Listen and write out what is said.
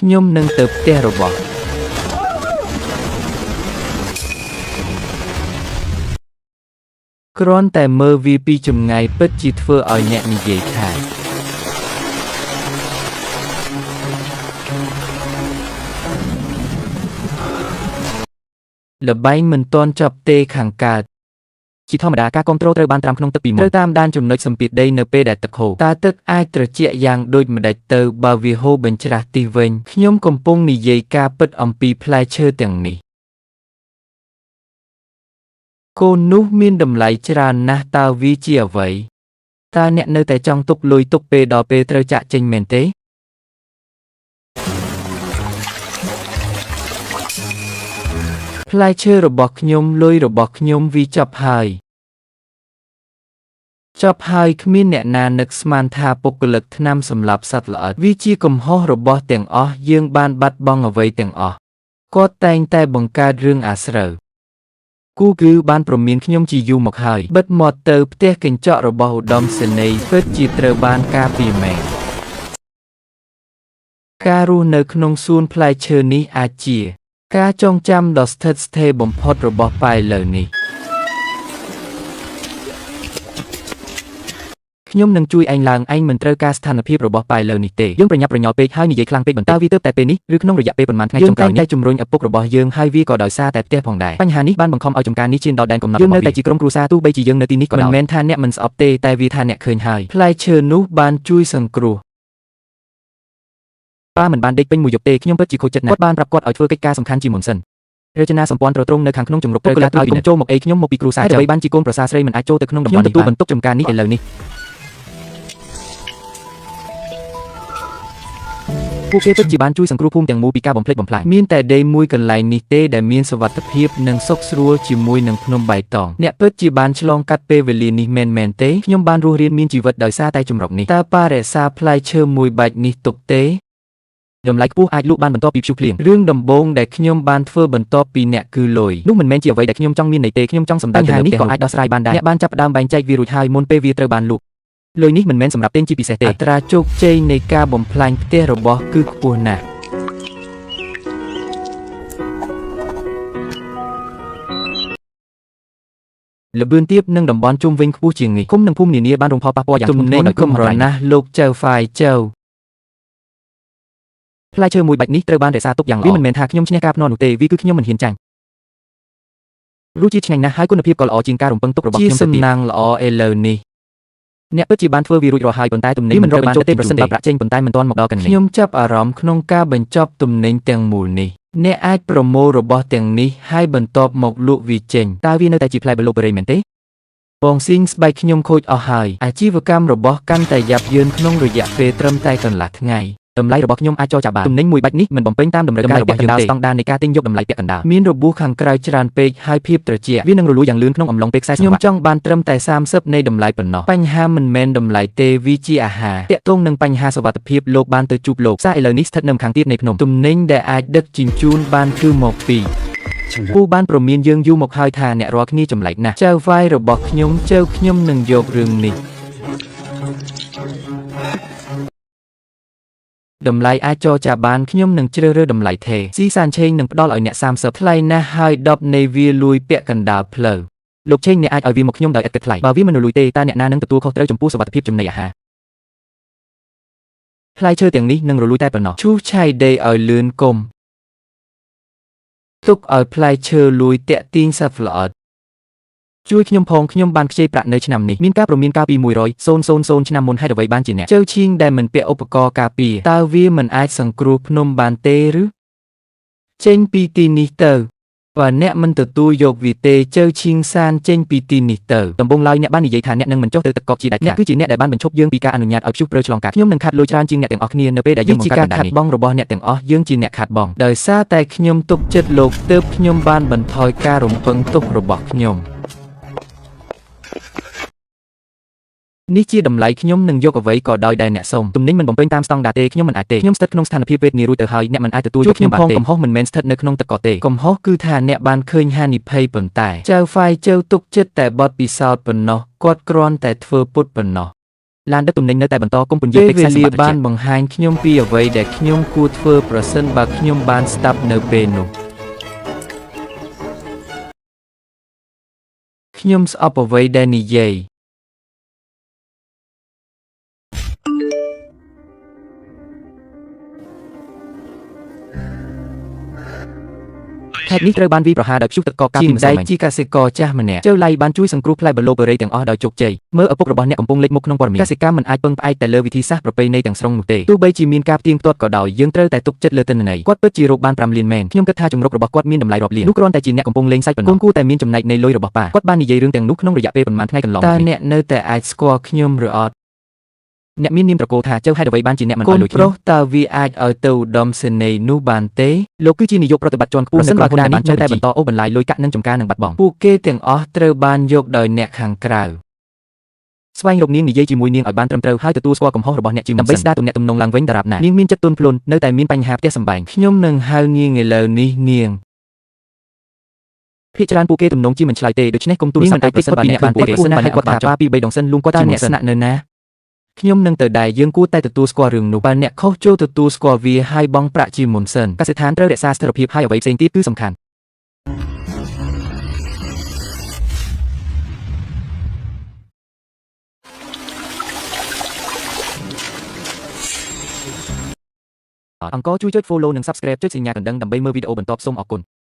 ខ្ញុំនឹងទៅផ្ទះរបស់ គ្រាន់តែមើលវាពីចម្ងាយពិតជាធ្វើឲ្យអ្នកនិយាយថា ល្បែងមិនទាន់ចប់ទេខាងកើត ជាធម្មតាការគ្រប់គ្រងត្រូវបានត្រាំក្នុងទឹកពីមុន ត្រូវតាមដានចំណុចសម្ពាធដីនៅពេលដែលទឹកហូរតើទឹកអាចត្រជាក់យ៉ាងដូចម្តេចទៅបើវាហូរបញ្ច្រាសទីវិញខ្ញុំកំពុងនិយាយការពិតអំពីផ្លែឈើទាំងនេះកូននោះមានតម្លៃច្រើនណាស់តើវាជាអ្វីតើអ្នកនៅតែចង់ទុកលុយទុកពេលដល់ពេលត្រូវចាក់ចេញមែនទេផ្លែឈើរបស់ខ្ញុំលុយរបស់ខ្ញុំវាចប់ហើយ ចប់ហើយគ្មានអ្នកណានឹកស្មានថាបុគ្គលិកថ្នាំសម្លាប់សត្វល្អិតវាជាកំហុសរបស់ទាំងអស់យើងបានបាត់បង់អ្វីទាំងអស់គាត់តែងតែបង្កើតរឿងអាស្រូវគូគឺបានព្រមានខ្ញុំជាយូរមកហើយបិទមាត់ទៅផ្ទះកញ្ចក់របស់ឧត្តមសេនីយ៍ពិតជាត្រូវបានការពារមែនការរស់នៅក្នុងសួនផ្លែឈើនេះអាចជា ការចងចាំដ៏ស្ថិតស្ថេរបំផុតរបស់ប៉ែលើនេះ ខ្ញុំនឹងជួយឯងឡើងឯងមិនត្រូវការស្ថានភាពរបស់ប៉ែលើនេះទេយើងប្រញាប់ប្រញាល់ពេកហើយនិយាយខ្លាំងពេកបន្តិចតើវាទើបតែពេលនេះឬក្នុងរយៈពេលប៉ុន្មានថ្ងៃ យើង ចុងក្រោយនេះ តែងតែជំរុញឪពុករបស់យើងហើយវាក៏ដោយសារតែផ្ទះផងដែរ បញ្ហានេះបានបង្ខំឲ្យចំការនេះឈានដល់ដែនកំណត់ យើង របស់វា នៅតែជាក្រុមគ្រួសារទោះបីជាយើងនៅទីនេះក៏ មិន ដោយ មែនថាអ្នកមិនស្អប់ទេតែវាថាអ្នកឃើញហើយ ផ្លែឈើនោះបានជួយសង្គ្រោះ ប៉ាមិនបានដេកពេញមួយយប់ទេខ្ញុំពិតជាខូចចិត្តណាស់គាត់បានប្រាប់គាត់ឲ្យធ្វើកិច្ចការសំខាន់ជាមុនសិនរចនាសម្ព័ន្ធត្រត្រង់នៅខាងក្នុងជំរកត្រូវការឲ្យកុំចូលមកអីខ្ញុំមកពីគ្រួសារអ្វីបានជាកូនប្រសាស្រីមិនអាចចូលទៅក្នុងតំប ខ្ញុំ ន់នេះ ទទួលបន្ទុកចំការនេះឥឡូវនេះ ពួកគេពិតជាបានជួយសង្គ្រោះភូមិទាំងមូលពីការបំផ្លិចបំផ្លាញ មានតែដីមួយកន្លែងនេះទេដែលមានសុវត្ថិភាពនិងសុខស្រួលជាមួយនឹងភ្នំបៃតងអ្នកពិតជាបានឆ្លងកាត់ពេលវេលានេះមែនមែនទេ ខ្ញុំបានរស់រានមានជីវិតដោយសារតែជំរកនេះ តើប៉ារក្សាផ្លែឈើមួយបាច់នេះទុកទេ តម្លៃខ្ពស់អាចលក់បានបន្ទាប់ពីព្យុះភ្លៀង រឿងដំបូងដែលខ្ញុំបានធ្វើបន្ទាប់ពីអ្នកគឺលុយ នោះមិនមែនជាអ្វីដែលខ្ញុំចង់មានន័យទេខ្ញុំចង់សម្ដៅ បញ្ ទៅ ហានេះក៏អាច លើផ្ទះនោះ ដោះស្រាយបានដែរ អ្នកបានចាប់ផ្ដើមបែងចែកវារួចហើយមុនពេលវាត្រូវបានលក់លុយនេះមិនមែនសម្រាប់ទិញជាពិសេសទេ អត្រាជោគជ័យនៃការបំផ្លាញផ្ទះរបស់គឺខ្ពស់ណាស់ ល្បឿនទាបនិងតំបន់ជុំវិញខ្ពស់ជាងនេះឃុំនិងភូមិនានាបានរងផលប៉ះពាល់យ៉ាង ទំ ធ្ងន់ធ្ង និញ កម្រ រដោយគ្រោះមហន្តរាយ ណាស់លោកចៅហ្វាយចៅ ផ្លែឈើមួយបាច់នេះត្រូវបានរក្សាទុកយ៉ាងល្អវាមិនមែនថាខ្ញុំឈ្នះការភ្នាល់នោះទេវាគឺខ្ញុំមិនហ៊ានចាញ់រសជាតិឆ្ងាញ់ណាស់ហើយគុណភាពក៏ល្អជាងការរំពឹងទុករបស់ ជាសំ ខ្ញុំទៅទៀត ណាងល្អឥឡូវនេះ អ្នកពិតជាបានធ្វើវារួចរាល់ហើយប៉ុន្តែទំនិញ វា មិន មិនត្រូវបាន ត្រូវបានទេ ទេប្រសិនបើ ប្រសិនបើប្រាក់ចេញប៉ុន្តែមិនទាន់មកដល់កណ្នេះ ខ្ញុំចាប់អារម្មណ៍ក្នុងការបញ្ចប់ទំនិញទាំងមូលនេះអ្នកអាចប្រមូលរបស់ទាំងនេះហើយបន្ទាប់មកលក់វាចេញ តើវានៅតែជាផ្លែបលូបេរីមែនទេ បងស៊ីងស្បែកខ្ញុំខូចអស់ហើយអាជីវកម្មរបស់កាន់តែយ៉ាប់យ៉ឺនក្នុងរយៈពេលត្រឹមតែកន្លះថ្ងៃ តម្លៃរបស់ខ្ញុំអាចចរចាបានទំនិញមួយបាច់នេះមិនបំពេញតាមតម្រូវការរបស់យើងទេស្តង់ដារនៃការទិញយកតម្លៃពាក់កណ្ដាល មានរបួសខាងក្រៅច្រើនពេកហើយភាពត្រជាក់ វានឹងរលួយយ៉ាងលឿនក្នុងអំឡុងពេលខ្សែស ខ្ញុំ ង្វាក់ ចង់បានត្រឹមតែ30នៃតម្លៃប៉ុណ្ណោះបញ្ហាមិនមែនតម្លៃទេវាជាអាហារ តាក់ទងនឹងបញ្ហាសុវត្ថិភាពលោកបានទៅជួបលោកផ្សារឥឡូវនេះស្ថិតនៅម្ខាងទៀតនៃភ្នំ ទំនិញដែលអាចដឹកជញ្ជូនបានគឺមកពី ពូបានព្រមានយើងយូរមកហើយថាអ្នករាល់គ្នាចម្លែកណាស់ ចៅហ្វាយរបស់ខ្ញុំចៅខ្ញុំនឹងយករឿងនេះតម្លៃអាចចរចាបានខ្ញុំនឹងជ្រើសរើសតម្លៃថេរ ស៊ីសានឆេងនឹងផ្ដល់ឲ្យអ្នក30 ថ្លៃណាស់ហើយ10នៃវាលួយពាក់កណ្ដាលផ្លូវ លោកឆេងអ្នកអាចឲ្យវាមកខ្ញុំដោយឥតគិតថ្លៃបើវាមិនរលួយទេតើអ្នកណានឹងទទួលខុសត្រូវចំពោះសុវត្ថិភាពចំណីអាហារផ្លែឈើទាំងនេះនឹងរលួយតែប៉ុណ្ណោះ ឈូសឆាយដីឲ្យលឿនគុំទុកឲ្យផ្លែឈើលួយតាក់ទាញសត្វល្អិត ជួយខ្ញុំផងខ្ញុំបានខ្ចីប្រាក់នៅឆ្នាំនេះមានការព្រមានកាលពី100,000ឆ្នាំមុនហេតុអ្វីបានជាអ្នក ចៅឈៀងដែលមិនពាក់ឧបករណ៍ការពារតើវាមិនអាចសង្គ្រោះភ្នំបានទេឬចេញពីទីនេះទៅបើអ្នកមិនទទួលយកវាទេចៅឈៀងសានចេញពីទីនេះទៅ ដំបូងឡើយអ្នកបាននិយាយថាអ្នកនឹងមិនចុះទៅទឹកកកជាដាច់ខាតអ្នកគឺជាអ្នកដែលបានបញ្ឈប់យើងពីការអនុញ្ញាតឲ្យព្យុះព្រើឆ្លងកាត់ខ្ញុំនឹងខាត់លុយច្រើនជាងអ្នកទាំងអស់គ្នានៅពេលដែលយើង វាជា បង្កើតបណ្ដាញនេះ ការខាត់បងរបស់អ្នកទាំងអស់យើងជាអ្នកខាត់បងដោយសារតែខ្ញុំទុកចិត្តលោកទើបខ្ញុំបានបន្ថយការរំពឹងទុករបស់ខ្ញុំ នេះជាតម្លៃខ្ញុំនឹងយកអ្វីក៏ដោយដែលអ្នកសុំទំនិញមិនបំពេញតាមស្តង់ដារទេខ្ញុំមិនអាចទេខ្ញុំស្ថិតក្នុងស្ថានភាពវេទនារួចទៅហើយអ្នកមិនអាចទទួល ជួយ យកខ្ញុំ ខ្ញុំផង បានទេកំហុសមិនមែនស្ថិតនៅក្នុងទឹកកកទេ កំហុសគឺថាអ្នកបានឃើញហានិភ័យប៉ុន្តែចៅហ្វាយចៅទុកចិត្តតែបទពិសោធន៍ប៉ុណ្ណោះគាត់គ្រាន់តែធ្វើពុតប៉ុណ្ណោះ ឡានដឹកទំនិញនៅតែបន្តគុំពន្យា ពេល ពេក វេលា ខ្សែសម្បត្តិត្រ បាន ជាក់ បង្ហាញខ្ញុំពីអ្វីដែលខ្ញុំគួរធ្វើប្រសិនបើខ្ញុំបានស្ដាប់នៅពេលនោះខ្ញុំស្អប់អ្វីដែលនិយាយ ខេត្តនេះត្រូវបានវាយប្រហារដោយព្យុះទឹកកកកាល ជា ពីម្សិលមិញ ដែកជាកសិករចាស់ម្នាក់ ជើឡៃបានជួយសង្គ្រោះផ្លែបលូបេរីទាំងអស់ដោយជោគជ័យមើលឪពុករបស់អ្នកកំពុងលេចមុខក្នុងព័ត៌មានកសិកម្មមិនអាចពឹងផ្អែកតែលើវិធីសាស្ត្រប្រពៃណីទាំងស្រុងនោះទេទោះបីជាមានការផ្ទៀងផ្ទាត់ក៏ដោយយើងត្រូវតែទុកចិត្តលើទិន្នន័យគាត់ពិតជារកបាន5លានមែនខ្ញុំគិតថាជំរុករបស់គាត់មានតម្លៃរាប់លាននោះគ្រាន់តែជាអ្នកកំពុងលេងសើចប៉ុណ្ណោះកូនគួរតែមានចំណែកនៃលុយរបស់ប៉ាគាត់បាននិយាយរឿងទាំងនោះក្នុងរយៈពេលប៉ុន្មានថ្ងៃកន្លង តើ មកនេះ អ្នកនៅតែអាចស្គាល់ខ្ញុំឬអត់ អ្នកមាននាមត្រកូលថាជើហេតុអ្វីបានជាអ្នកមិន កូន ឲ្យលុយខ្ញុំ ប្រុសតើវាអាចឲ្យទៅឧត្តមសេនីយ៍នោះបានទេ លោកគឺជានាយកប្រតិបត្តិជាន់ខ្ពស់ ប្រសិ នៅក្រុមហ៊ុន នបើក្តារនេះ ដែលបាននៅតែ នៅតែ បន្តអូសបន្លាយលុយកាក់និងចំការនឹងបាត់បង់ ពួកគេទាំងអស់ត្រូវបានយកដោយអ្នកខាងក្រៅ ស្វែងរកនាងនិយាយជាមួយនាងឲ្យបានត្រឹមត្រូវហើយទទួលស្គាល់កំហុសរបស់អ្នកជាមុនដើម្បីស្ដារទំនាក់ទំនងឡើងវិញដរាបណានាងមានចិត្តទន់ភ្លន់នៅតែមានបញ្ហាផ្ទះសម្បែង ខ្ញុំនឹងហៅនាងឥឡូវនេះនាង ភាគច្រើនពួកគេទំនងជាមិនឆ្លើយទេដូច្នេះកុំទូរស័ព្ទ នាងមិន ទៅប្រសិនបើអ្នកបាន អាច ទេប្រសិនបើអ្នក គាត់ គាត់ថាប៉ាពី3ដងសិនលួងគាត់ តើអ្នក ជាមុនសិន ស្នាក់នៅណាខ្ញុំនឹងទៅដែរយើងគួរតែទទួលស្គាល់រឿងនោះបើអ្នកខុសចូលទទួលស្គាល់វាហើយបង់ប្រាក់ជាមុនសិនក សិដ្ឋានត្រូវរក្សាស្ថិរភាពហើយអ្វីផ្សេងទៀតគឺសំខាន់អង្គជួយចុច Follow និង Subscribe ចុចសញ្ញាកណ្ដឹងដើម្បីមើលវីដេអូបន្ទាប់សូមអរគុណ។